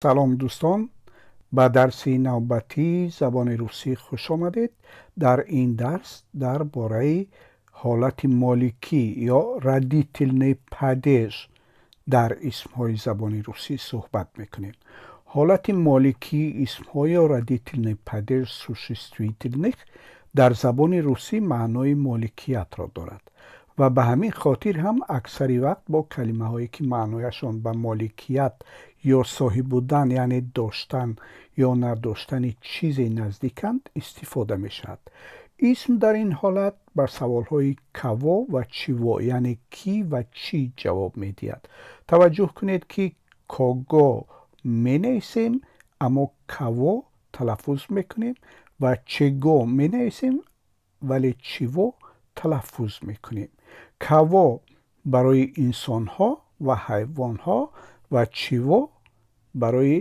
Салом, дӯстон! Ба дарси навбатии забони русӣ хуш омадед. Дар ин дарс дар бораи ҳолати моликӣ ё родительный падеж дар исмҳои забони русӣ суҳбат мекунем. Ҳолати моликии исмҳо ё родительный падеж существительных дар забони русӣ маънои моликиятро дорад ва ба ҳамин хотир ҳам аксари вақт бо калимаҳое, ки маънояшон ба моликият ё соҳиб будан, яъне доштан ё надоштани чизе наздиканд, истифода мешавад. Исм дар ин ҳолат ба саволҳои кого ва чего, яъне кӣ ва чӣ ҷавоб медиҳад. Таваҷҷӯҳ кунед, ки кого менависем, аммо кого талаффуз мекунем ва чего менависем, вале чего талаффуз мекунем. Кого барои инсонҳо ва ҳайвонҳо ва чего барои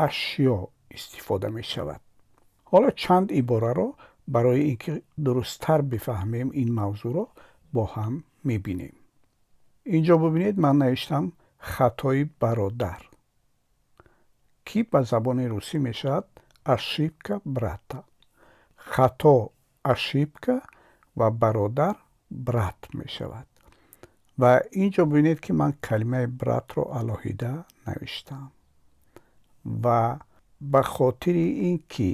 ашё истифода мешавад. Ҳоло чанд ибораро барои ин ки дурусттар бифаҳмем ин мавзӯъро, бо ҳам мебинем. Инҷо бибинед, ман навиштам хатои бародар, ки ба забони русӣ мешавад ошибка брата. Хато ошибка ва бародар брат мешавад. Ва инҷо бибинед, ки ман калимаи братро алоҳида навиштам ва ба хотири ин ки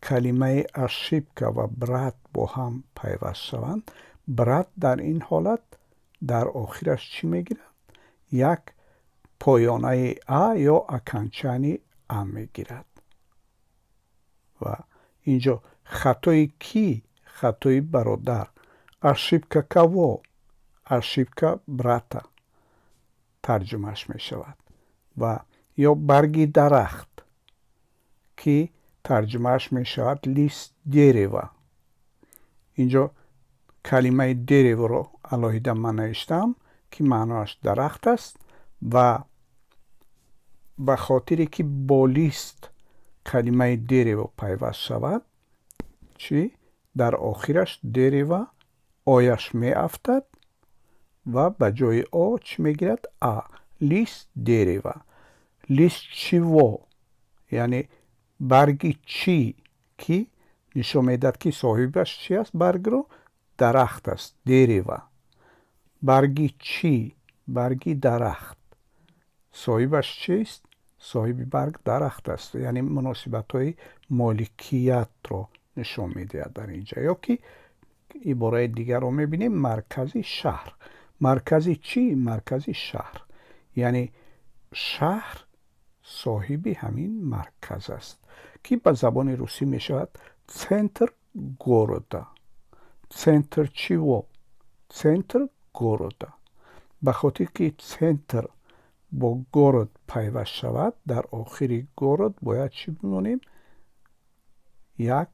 калимаи ошибка ва брат бо ҳам пайваст шаванд, брат дар ин ҳолат дар охираш чӣ мегирад? Як поёнаи а ё окончание а мегирад. Ва инҷо хатои кӣ? Хатои бародар. Ошибка кого? Ошибка брата тарҷумааш мешавад. Ва ё барги дарахт, ки тарҷумааш мешавад лист дерева. Инҷо калимаи дереворо алоҳида ман навиштам, ки маъноаш дарахт аст, ва ба хотире ки бо лист калимаи дерево пайваст шавад, чӣ? Дар охираш дерева ояш меафтад ва ба ҷои о чӣ мегирад? А. Лист дерева. Лист чего, яъне барги чӣ, ки нишон медиҳад, ки соҳибаш чӣ аст баргро? Дарахт аст, дерева. Барги чӣ? Барги дарахт. Соҳибаш чист? Соҳиби барг дарахт аст, яъне муносибатҳои моликиятро нишон медиҳад дар инҷа. Ё ки ибораи дигарро мебинем: маркази шаҳр. Маркази чӣ? Маркази шаҳр, яъне шаҳр соҳиби ҳамин марказ аст, ки ба забони русӣ мешавад центр города. Центр чего? Центр города. Ба хотир ки центр бо город пайваст шавад, дар охири город бояд чӣ бимонем? Як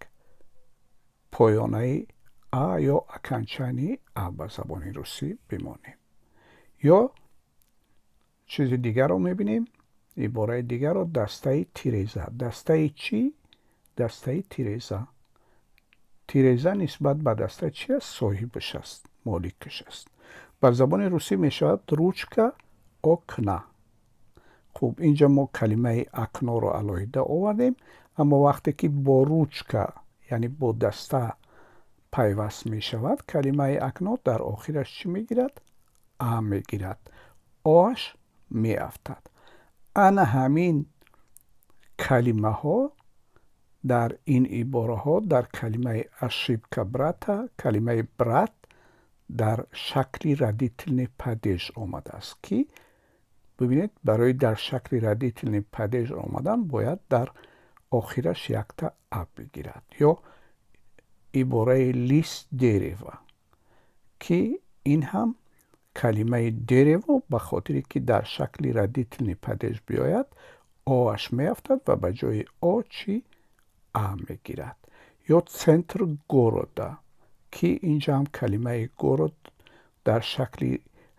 поёнаи а ё окончание а ба забони русӣ бимонем. Ё чизи дигарро мебинем, ибораи дигарро: дастаи тиреза. Дастаи чӣ? Дастаи тиреза. Тиреза нисбат ба даста чи аст? Соҳибаш аст, моликаш аст. Ба забони русӣ мешавад ручка окна. Хуб, инҷа мо калимаи окноро алоҳида овардем, аммо вақте ки бо ручка, яъне бо даста пайваст мешавад, калимаи окно дар охираш чӣ мегирад? А мегирад, оаш меафтад. Ана ҳамин калимаҳо дар ин ибораҳо, дар калимаи ошибка брата, калимаи брат дар шакли родительный падеж омадааст, ки бибинед, барои дар шакли родительный падеж омадан бояд дар охираш якта а бигирад. Ё ибораи лист дерева, ки ин ҳам калимаи дерево ба хотире ки дар шакли родительный падеж биёяд, оаш меафтад ва ба ҷои о чӣ? А мегирад. Ё центр города, ки инҷа ҳам калимаи город дар шакли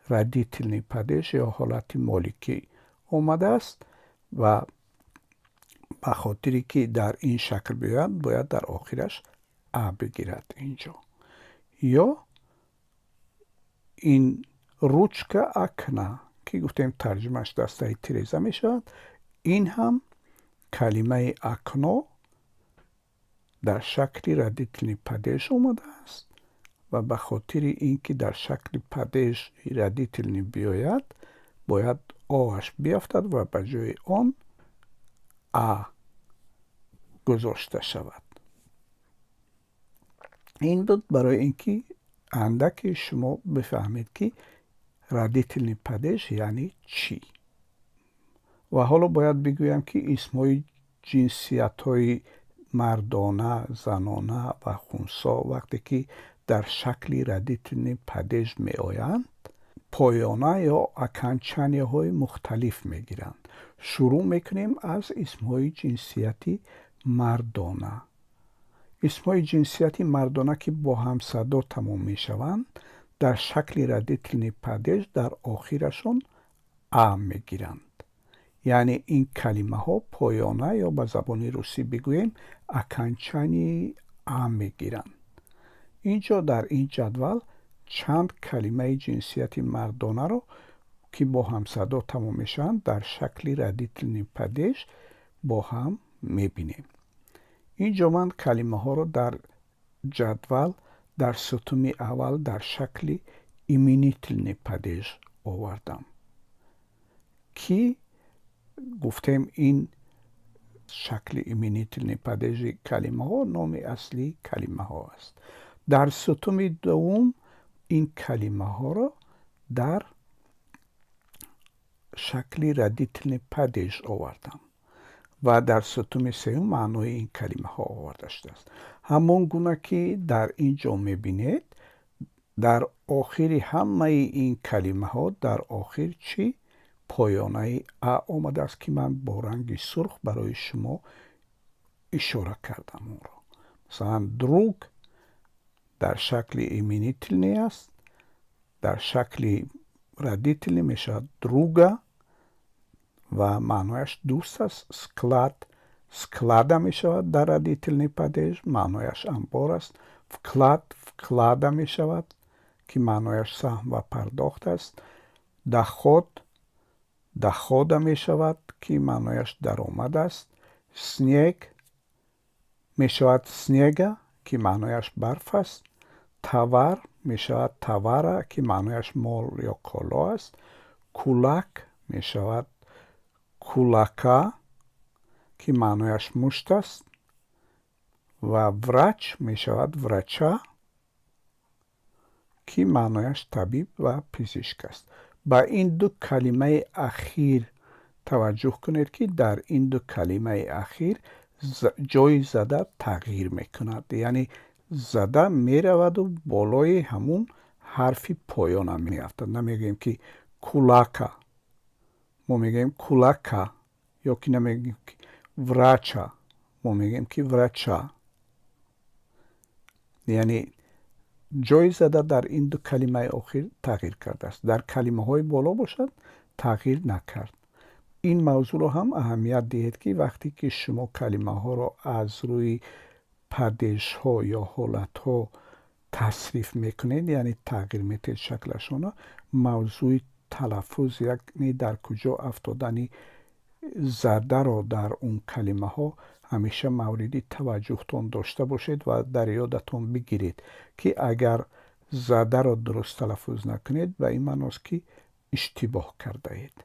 родительный падеж ё ҳолати моликӣ омадааст ва ба хотире ки дар ин шакл биёяд, бояд дар охираш а бигирад инҷо. Ё ин ручка окна, ки гуфтем, тарҷумааш дастаи тиреза мешавад. Ин ҳам калимаи «окно» дар шакли родительный падеж омадааст ва ба хотири ин ки дар шакли падеж родительный биёяд, бояд оаш биафтад ва ба ҷои он а гузошта шавад. Ин буд барои ин ки андаке шумо бифаҳмед, ки родительный падеж яъне чӣ. Ва ҳоло бояд бигӯям, ки исмҳои ҷинсиятҳои мардона, занона ва хунсо вақте ки дар шакли родительный падеж меоянд, поёна ё окончанияҳои мухталиф мегиранд. Шурӯъ мекунем аз исмҳои ҷинсияти мардона. Исмҳои ҷинсияти мардона, ки бо ҳамсадо тамом мешаванд, дар шакли родительный падеж дар охирашон а мегиранд, яъне ин калимаҳо поёна ё ба забони русӣ бигӯем, окончанияи а мегиранд. Ин ҷо дар ин ҷадвал чанд калимаи ҷинсияти мардонаро, ки бо ҳамсадо тамом мешаванд, дар шакли родительный падеж бо ҳам мебинем. Ин ҷо ман калимаҳоро дар ҷадвал дар сутуни аввал дар шакли именительный падеж овардам, ки гуфтем, ин шакли именительный падежи калимаҳо номи аслии калимаҳо аст. Дар сутуни дуввум ин калимаҳоро дар шакли родительный падеж овардам ва дар сутуни сеюм маънои ин калимаҳо оварда шудааст. Ҳамон гуна ки дар ин ҷо мебинед, дар охири ҳамаи ин калимаҳо дар охир чӣ поёнаи а омадааст, ки ман бо ранги сурх барои шумо ишора кардам онро. Масалан, «друг» дар шакли именительный аст, дар шакли родительный мешавад «друга» ва маънояш дӯст аст. «Склад» «склада» мешавад дар родительный падеж, маънояш амбор аст. «Вклад» «вклада» мешавад, ки маънояш саҳм ва пардохт аст. «Доход» «дохода» мешавад, ки маънояш даромад аст. «Снег» мешавад «снега», ки маънояш барф аст. «Товар» мешавад «товара», ки маънояш мол ё коло аст. «Кулак» мешавад «кулака», ки маънояш мушт аст, ва «врач» мешавад «врача», ки маънояш табиб ва пизишк аст. Ба ин ду калимаи ахир таваҷҷӯҳ кунед, ки дар ин ду калимаи ахир ҷои зада тағйир мекунад, яъне зада мераваду болои ҳамун ҳарфи поёна меафтад. Намегӯем, ки «кулака», мо мегӯем «кулака», ё ки намегӯем, ки «врача», мо мегӯем, ки «врача». Яъне ҷои зада дар ин ду калимаи охир тағйир кардааст, дар калимаҳои боло бошад, тағйир накард. Ин мавзӯъро ҳам аҳамият диҳед, ки вақте ки шумо калимаҳоро аз рӯи падежҳо ё ҳолатҳо тасриф мекунед, яъне тағйир медиҳед шаклашонро, мавзӯи талаффуз, яъне дар куҷо афтодани задаро дар он калимаҳо ҳамеша мавриди таваҷҷӯҳтон дошта бошед ва дар ёдатон бигиред, ки агар задаро дуруст талаффуз накунед, ба ин маъност, ки иштибоҳ кардаед.